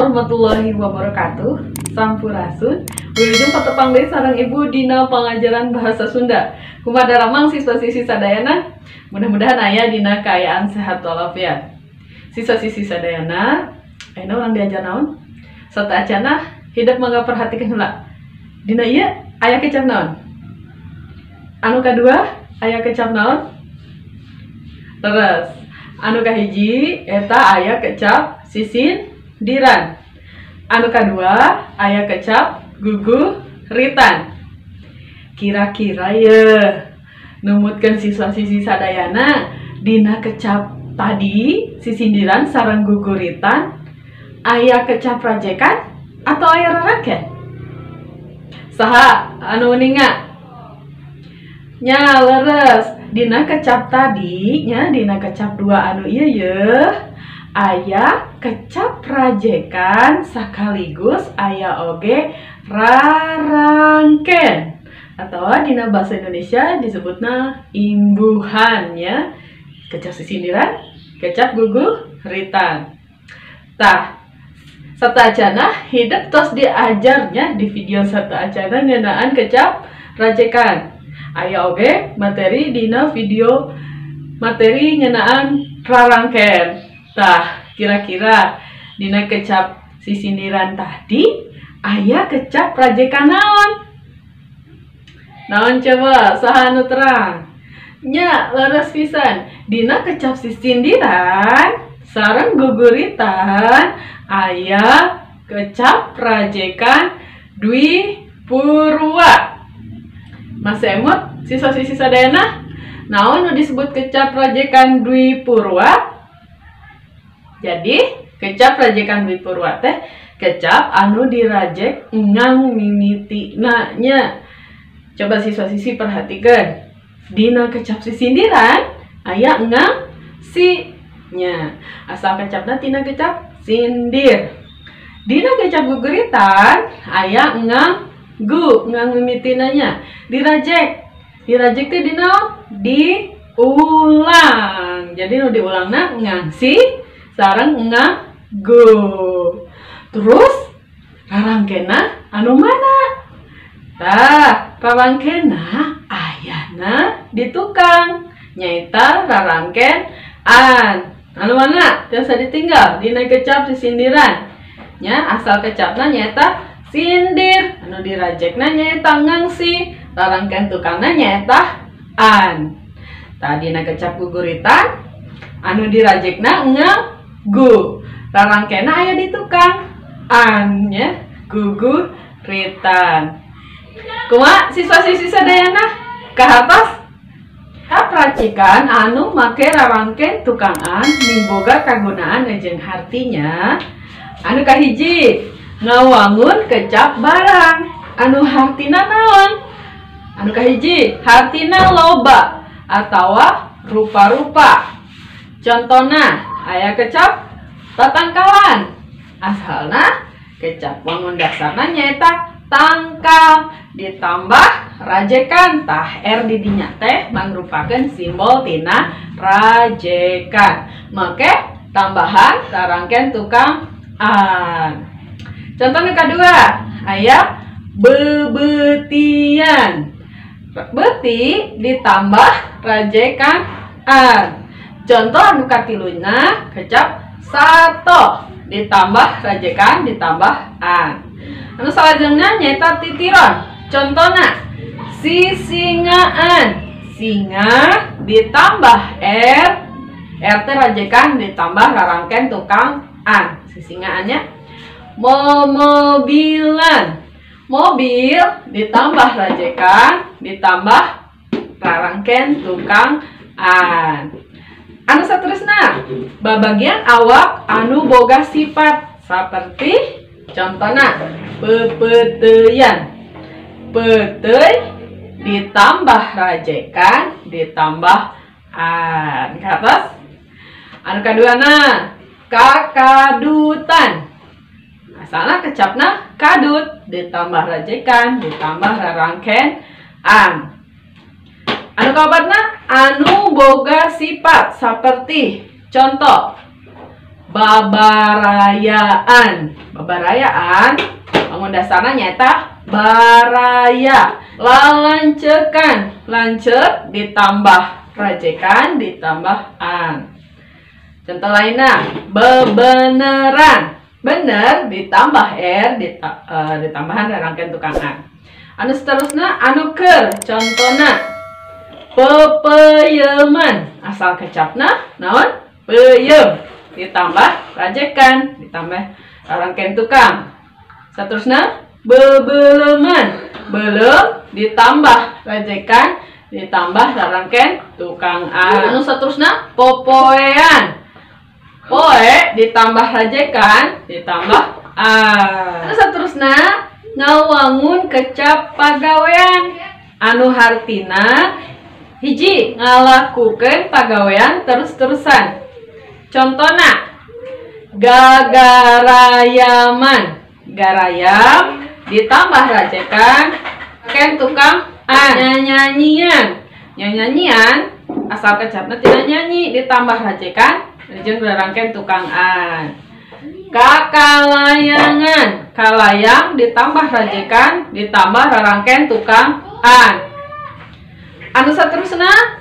Warahmatullahi wabarakatuh. Sampurasun. Wilujeng patepang deui sareng Ibu dina pangajaran bahasa Sunda. Kumaha daramang siswa-siswi sadayana? Mudah-mudahan aya dina kaayaan sehat walafiat. Siswa-siswi sadayana, ayeuna urang diajar naon? Sateuacanna hidep mangga perhatikeun heula. Dina ieu aya kecap naon? Anu kadua aya kecap naon? Terus anu kahiji eta aya kecap sisindiran. Anu kadua aya kecap guguritan. Kira-kira ye numutkeun siswa-siswi sadayana dina kecap tadi sisindiran sareng guguritan aya kecap rajekan atau aya rarangken? Saha anu uninga? Nya leres dina kecap tadi nya dina kecap dua anu ieu ye aya kecap rajekan sekaligus aya oge rarangken atau dina bahasa Indonesia disebutna imbuhan ya. Kecap sisindiran, kecap guguritan. Tah, sateuacanna hidep tos diajarnya di video sateuacanna ngeunaan kecap rajekan. Aya oge materi dina video materi ngeunaan rarangken. Tah, kira-kira dina kecap sisindiran tadi aya kecap rajekan naon? Naon coba saha anu terang? Nya leres pisan. Dina kecap sisindiran sareng guguritan aya kecap rajekan dwi purwa. Masih emut siswa-siswi sadayana? Naon nu disebut kecap rajekan dwi purwa? Jadi kecap rajekan dwi purwa teh kecap anu dirajek ngang mimitina nya. Coba siswa-siswi perhatikan. Dina kecap sisindiran aya ngang si nya. Asal kecapna tina kecap sindir. Dina kecap guguritan aya ngang gu, ngang mimitina nya. Dirajek. Dirajek teh dina diulang. Jadi nu diulangna ngang si sareng ngang gu. Terus rarangkena anu mana? Tah, rarangkena ayana di tukang nyaeta rarangken an. Anu mana? Tiasa ditinggal dina kecap sisindiran. Nya asal kecapna nyaeta sindir, anu dirajekna nyaeta ngangsi, rarangken tukangna nyaeta an. Tah dina kecap guguritan anu dirajekna nganggu, rarangkena aya di tukang an nya guguritan. Kumaha siswa-siswi sadayana? Kahatos? Racikan anu make rarangken tukangan miboga kagunaan jeung hartinya. Anu kahiji ngawangun kecap barang anu hartina naon? Anu kahiji hartina loba atawa rupa-rupa. Contona aya kecap tatangkalan. Asalna kecap wangun dasarna nyaeta tangkal ditambah rajekan. Tah R di dinya teh mangrupakeun simbol tina rajekan. Make tambahan rarangken tukang an. Contoh nu kadua aya bebetian. Beti ditambah rajekan an. Contoh anu katiluna kecap sato ditambah rajekan ditambah an. Anu salajengna nyaeta titiron. Contona sisingaan. Singa ditambah r, r teh rajekan ditambah rarangken tukang an. Sisingaannya. Momobilan. Mobil ditambah rajekan ditambah rarangken tukang an. Anu saterusna babagian awak anu boga sifat saperti contona pepeteuyan. Peteuy ditambah rajekan ditambah an. Katos? Anu kaduana kakadutan. Asalna kecapna kadut ditambah rajekan ditambah rarangken an. Anu kaopatna anu boga sifat seperti contoh Babarayaan. Babarayaan wangun dasarna nyaeta baraya. Lalancekan, lanceuk ditambah rajekan ditambah an. Contoh lainnya, bebeneran. Bener ditambah r ditambahan rarangken tukangan. Anu seterusna anu keur, contona pepeyeman. Asal kecapna naon? Peyem ditambah rajekan ditambah rarangken tukang. Seterusna bebeleman. Belem ditambah rajekan ditambah rarangken tukang. Anu seterusna popoean. Poe ditambah rajekan ditambah a. Anu seterusna ngawangun kecap pagawean. Anu hartina hiji ngalakukeun pagawean terus-terusan. Contona gagarayaman. Garayam ditambah rajekan ken tukang an. Nyanyian. Nyanyian asal kecapna tina nyanyi ditambah rajekan jeung rarangken tukang an. Kakalayangan, kalayang ditambah rajekan ditambah rarangken tukang an. Anu saterusna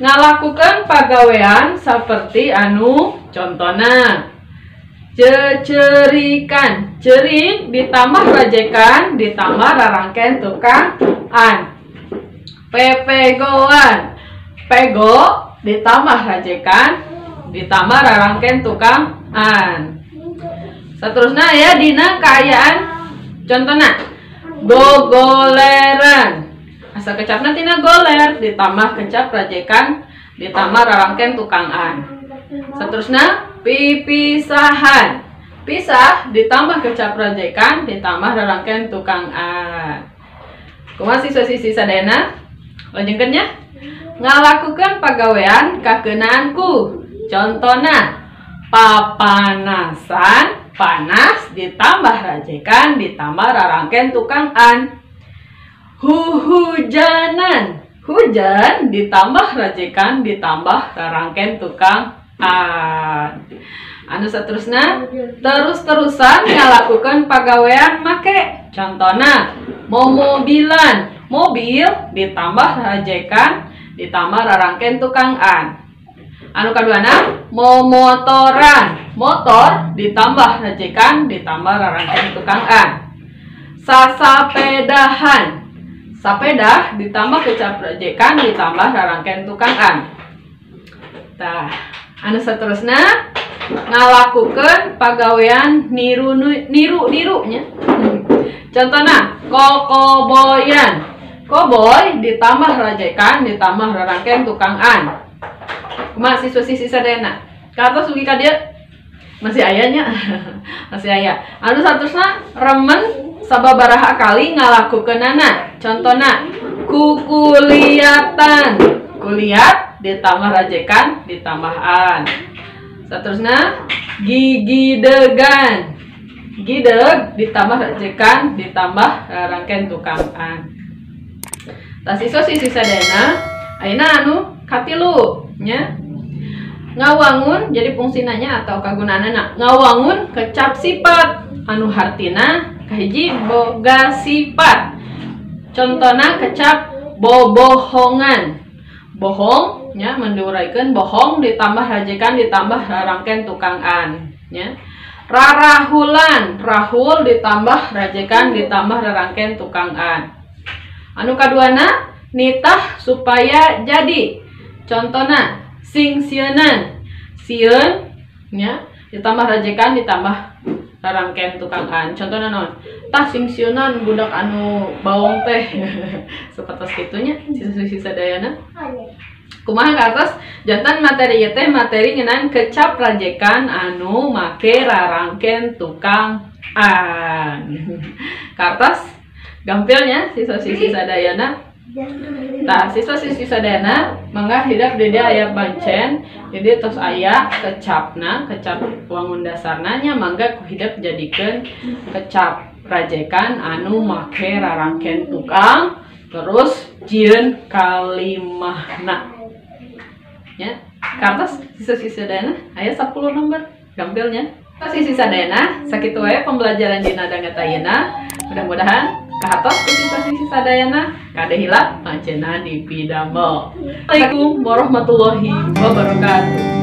ngalakukeun pagawean saperti anu contona cecerikan, cerik ditambah rajekan ditambah rarangken tukang an. Pepegoan, pego ditambah rajekan ditambah rarangken tukang an. Seterusnya ya dina kaayaan contona gogoleran. Asal kecapna tina goler ditambah kecap rajekan ditambah rarangken tukang an. Seterusnya pipisahan. Pisah ditambah kecap rajekan ditambah rarangken tukang an. Kumaha siswa-siswi sadayana? Lanjutkeun nya. Ngalakukeun pagawean kakeunaan ku. Contona papanasan, panas ditambah rajekan ditambah rarangken tukang an. Huhujanan, hujan ditambah rajekan ditambah rarangken tukang an. Anu seterusna terus-terusan ngalakukeun pagawean make. Contona momobilan, mobil ditambah rajekan ditambah rarangken tukang an. Anu kaduana momotoran, motor ditambah rajekan ditambah rarangken tukang an. Sasapedahan, sapedah ditambah kecap rajekan ditambah rarangken tukang an. Tah, anu seterusna ngalakukeun pagawean niru niru nya. Contona kokoboyan, koboy ditambah rajekan ditambah rarangken tukang an. Kumaha siswa-siswi sadayana? Ka atos ugi ka dieu? Masih aya nya? Masih aya. Anu saterusna remen sababaraha kali ngalakukeunana. Contona kukuliatan. Kuliat ditambah rajekan ditambah an. Saterusna gigidegan. Gideg ditambah rajekan ditambah rangken tukang an. Tah siswa-siswi sadayana, ayeuna anu katilu nya. Ngawangun jadi fungsinanya atau kagunaanna ngawangun kecap sifat anu hartina kahiji boga sifat. Contona kecap bobohongan. Bohong nya menduraikeun bohong ditambah rajekan ditambah rarangken tukang an nya. Rarahulan, rahul ditambah rajekan ditambah rarangken tukang an. Anu kaduana nitah supaya jadi. Contona sing sienan, sieun nya ditambah rajekan ditambah rarangken tukang an. Contohna naon? Tah sing sieunan budak anu bawong teh. Sapertos kitu nya siswa-siswi sadayana. Kumaha ka atas jantan materi ieu teh materi ngeunaan kecap rajekan anu make rarangken tukang an. Ka atas gampilnya siswa-siswi sadayana. Tah siswa-siswi sadayana mangga hidap di dieu aya bancen, jadi tos aya kecapna, kecap wangun dasarna nya mangga ku hidap jadikeun kecap rajekan anu make rarangken tukang terus jieun kalimahna. Ya, kartos siswa-siswi sadayana aya 10 nomor. Gampil nya. Siswi sadayana, sakitu wae pembelajaran dina danget ayeuna. Mudah-mudahan kahatos ku siswa-siswi sadayana, kade hilap anjeunna dipidamel. Assalamualaikum warahmatullahi wabarakatuh.